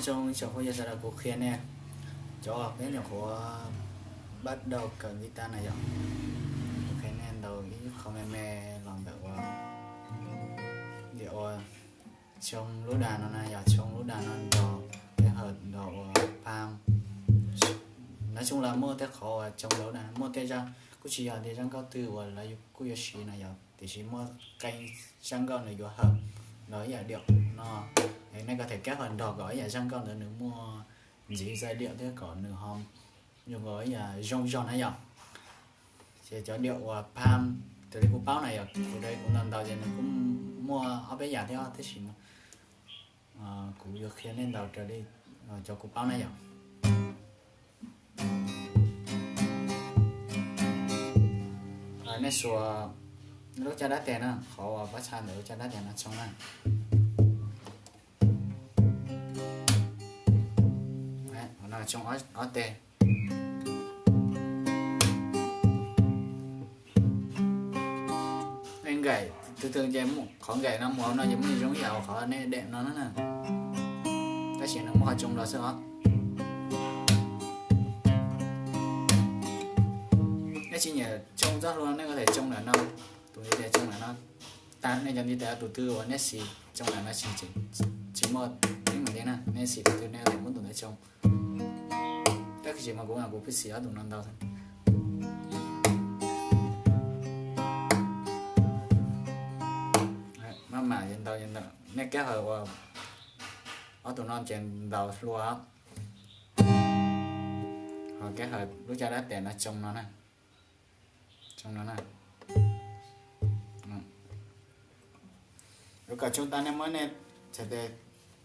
Tsoo tsoom phooj ywg sawv daws, kuv qhia nej cov peb nyuam qhuav pab daus kawm guitar na yom. Kuv qhia nej ntaus ib qho me me los ntawm ua ua tsoo lub das no na yom, tsoo lub das no nrog tej hawm nrog ua pham. Nov tsoo los muaj tej qhov uas tsoo lub das muaj tej zaj, kuj tsis yog tias zaj nkauj twg uas lawv kuj yuav siv na yom, tiam sis muaj qee zaj nkauj nws yuav hawm los ib yam diam no. Nej kov them kab hawm nrog kom ib yam zaj nkauj ntawd nws muaj ntxiv zaj diam thiab kom nws ho zoo nkaus ib yam zoo zog na yom. Ces cov diam uas pham raws li kuv paub na yom, kuv raws li kuv ntaus ntaus ces nws kuj muaj ob peb yam thiab tab sis kuv yuav qhia nej ntaus raws li cov kuv paub na yom. Nej xuas lub caj dab tes na, qhov uas pab txhaj ntawm lub caj dab tes no tsoo na. Tsoo ob tes. Nkaim tus twg ces qhov nkaim no mus hauv no ces muaj zoo ib yam qhov nej dem no na, tab sis nws muaj qhov tsoo los xwb os. Nej tsis nyiam tsoo txoj hlua nej có thể tsoo ntawm no, tus ntiv tes tsoo ntawm no. Tag nej cov ntiv tes tus twg uas nej xis tsoo ntawm no tsis muaj teeb meem li na, nej xis tus twg nej có thể muab tus ntawd tsoo. Tab sis mas kuv kuv pheej xis ob tus no ntau. Maj mam ntau, nej kab hawm ua ob tus no ces ntaus hlua. Ho kab hawm lub caj dab tes no tsoo no na, tsoo no na. Yuav kom tsoo tag nej muab nej txhais tes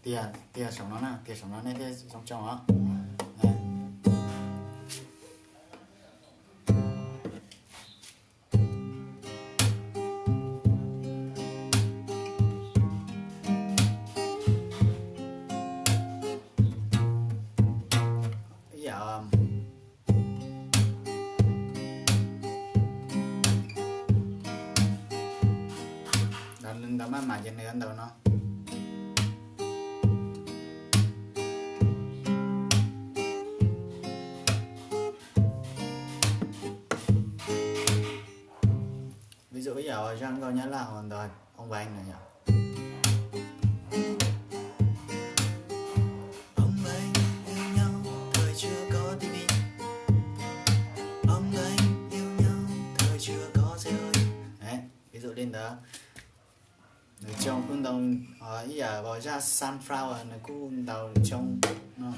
tiag tiag saum no na, tiag saum no nej thiaj zoo tsoo os. Ib yam ntawd maj mam ces nws yuav ntaus no. Ví dụ ib yam zaj nkauj Nyab Laj uas ntawd ông Bánh na yom. Ví dụ li ntawd, nws tsoo kuj ntau, ib yam zaj Sunflower nws kuj ntaus tsoo no.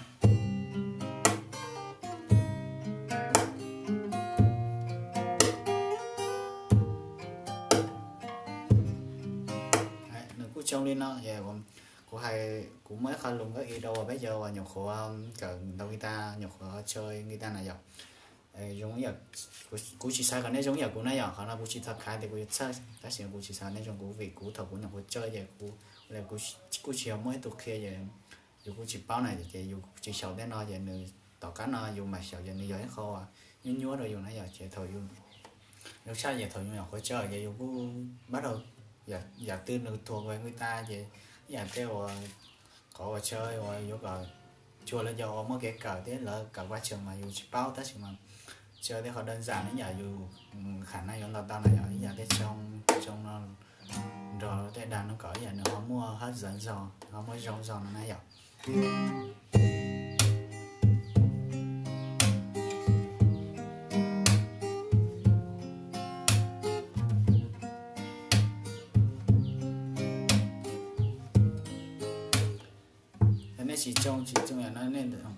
Nws kuj tsoo li no, kuv hais kuv muaj ib qho lus nkauj i rau uas peb cov uas nyuam qhuav kawm ntaus guitar, nyuam qhuav tsoo guitar na yom. Kuv tsis xav kom nej zoo ib yam kuv na yom, qhov no kuv tsis tau khav tias kuv yuav txhawj, tab sis kuv tsis xav nej zoo kuv vim kuv thaum kuv nyuam qhuav tsoo ces kuv kuj tsis yog muaj ib tug qhia ces yus kuj tsis paub na, ces yus tsis xyaum tej no ces nws tom qab no yus mam xyaum ces nws yog ib qho nyuaj nyuaj rau yus na yom. Ces thaum yus, yus tshaj ces thaum yus nyuam qhuav tsoo ces yus kuj bắt đầu, yam twg nws thuam guitar ces ib yam tej uas qhov uas tsoo uas yuav kom cuag lawv cov uas muaj kev kawm thiab lawv kawm vaj tsev mas yus tsis paub tab sis mas tsoo tej qhov đơn giản na yom, yus khả năng yuav ntaus tau na yom, ib yam tej tsoo, tsoo no nrog tej dag no kom ib yam nws ho muaj hấp dẫn zog, ho muaj zoo zog no na yom. Nej tsis tsoo, tsis tsoo yam no nej ntawm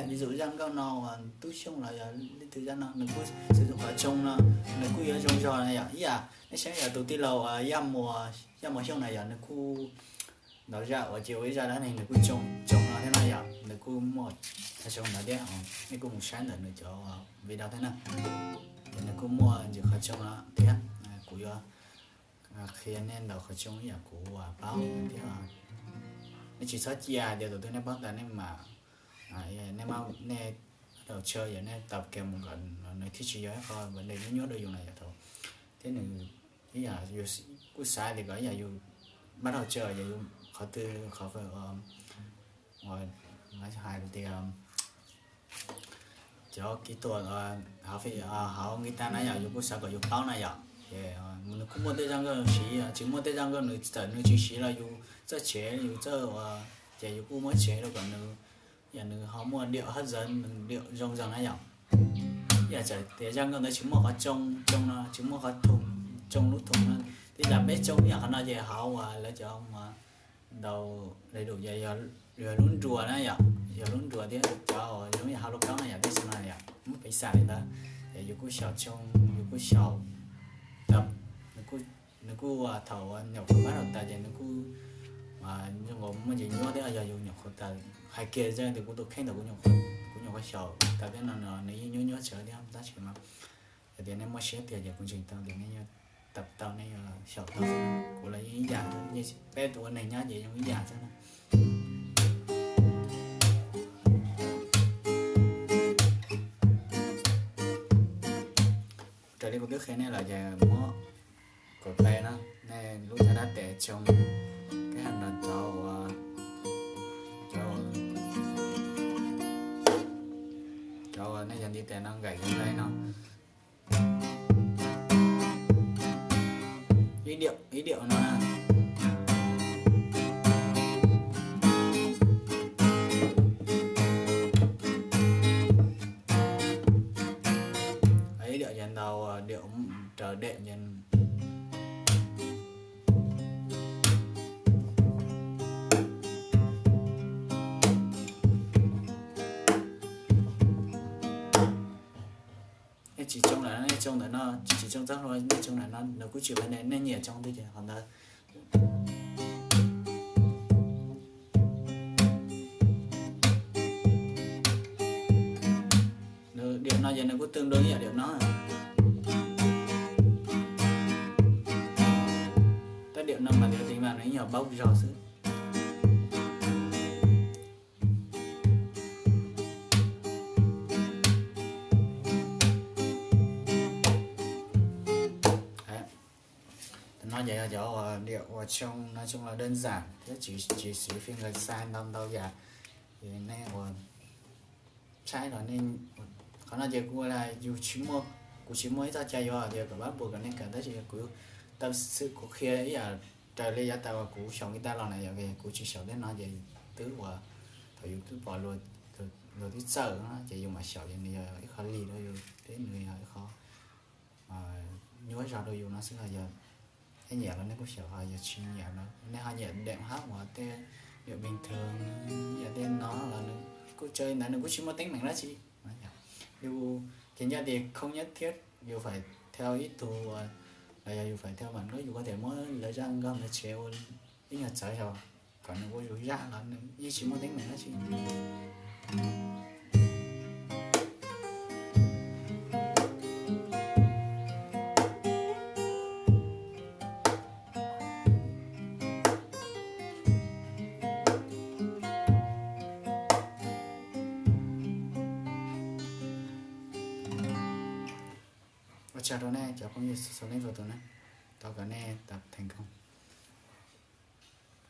Ví dụ zaj nkauj no uas Tub Xyooj los yog leej twg zaj no nws kuj sử dụng qhov tsoo no, nws kuj yuav zoo zog na yom. Ib yam nej saib yog tus tij laug Yaj Muas, Yaj Muas Xyooj na yom, nws kuj ntaus zaj uas cia ua ib zaj dab neeg nws kuj tsoo, tsoo no thiab na yom, nws kuj muaj qhov tsoo ntawd thiab. Nej kuj mus saib ntawm nws cov video thiab na, ces nws kuj muaj ntsis qhov tsoo no thiab. Kuv yuav qhia nej ntaus qhov tsoo ib yam kuv paub thiab. Nej tsis txhob cia hais tias tus twg nej paub tas nej mam, nej, nej tau tshaj yog nej tau ke mus kom nws thiaj tsis yog ib qho nws nyuaj nyuaj rau yus na yom thaum. Thiab nws ib yam yus kuj xav tias kom ib yam yus pab tau tshaj yog yus qhov twg qhov uas hais tias cov kỹ thuật hauv guitar na yom, yus kuj xav kom yus paub na yom. Ces nws kuj muaj tej zaj nkauj siv, tsis muaj tej zaj nkauj nws txawm nws tsis siv los yus txawj tshev yus txawj ua, ces yus kuj muab tshev rau kom nws, yam nws ho muaj điệu hấp dẫn, nws điệu zoo zoo na yom. Yam txawm tias zaj nkauj ntawd tsis muaj qhov tsoo tsoo no, tsis muaj qhov thum tsoo lub thum no, tej zam peb tsoo yam qhov no ces hauv uas lawv cov uas ntaus đầy đủ ces yog lub nruas na yom, yog lub nruas thiab cov zoo yam hauv lub kaub na yom, peb xav no yom, muab piv xam li ntawd. Ces yus kuj xyaum tsoo, yus kuj xyaum, nws kuj thaum nyuam qhuav pab rau tas ces nws kuj zoo nkaus muaj ntsis nyuaj thiab, yog yus nyuam qhuav tas hais kiag zaj tias kuv tus kheej ntawm kuv nyuam qhuav xyaum tas thiab no nws yeej nyuaj nyuaj tsawv thiab tab sis mas yog tias nej muaj siab tiag ces kuv ntseeg tau tias nej yuav tau, nej yuav xyaum tau. Kuv los yeej ib yam, peb ua neeg nyob ces zoo ib yam xwb na. Raws li kuv twb qhia nej lawm ces muab kom ple na, nej lub caj dab tes tsoo, kab hab nrog cov uas, cov uas nej yog ntiv tes no nkaim cov ple no, ib điệu, ib điệu no na. Ib điệu ces ntaus điệu raws đệm ces nej tsis tsoo lawm, nej tsoo ntawm no, tsis tsoo txoj hlua, nej tsoo ntawm no nws kuj tsis ua ne, nej nyiam tsoo twg ces qhov ntawd. Nws điệu no ces nws kuj tương đương ib yam điệu no. Tab điệu no mas tias tính vào nws ib yam bass zog xwb. Tam no ces yog cov uas điệu uas tsoo, nói chung là đơn giản thiab tsis, tsis siv finger slide ntau ntau yam. Ces nej uas saib los nej, qhov no ces kuv ua li yus tsis muaj, kuv tsis muaj ib txoj cai yuav tias kom pab puas kom nej kawm tab sis kuv, tam sim kuv qhia ib yam raws li yav tas uas kuv xyaum guitar los na yom, kuv tsis xyaum tej no ces twb uas thaum yus twb pom luag twb txawj no ces yus mam xyaum ces nws yog ib qho lig rau yus thiab nws yog ib qho nyuaj zog rau yus no xwb los yog nej nyiam los nej kuj xyaum, ho yog tsis nyiam los nej ho nyiam đệm hát uas tej điệu bình thường, yog tej no los nws kuj tsoo li ntawd, nws kuj tsis muaj teeb meem dab tsi. Yus ces nco tias không nhất thiết yus phải theo ib tug los yog yus phải theo bản gốc, yus có thể muab lawv zaj nkauj ntawd tshev ua ib nyuag txawv zog kom nws ua yus zaj los nws yeej tsis muaj teeb meem dab tsi. Ua tsaug rau nej cov phooj ywg xov leej tus na, thov kom nej tập thành công.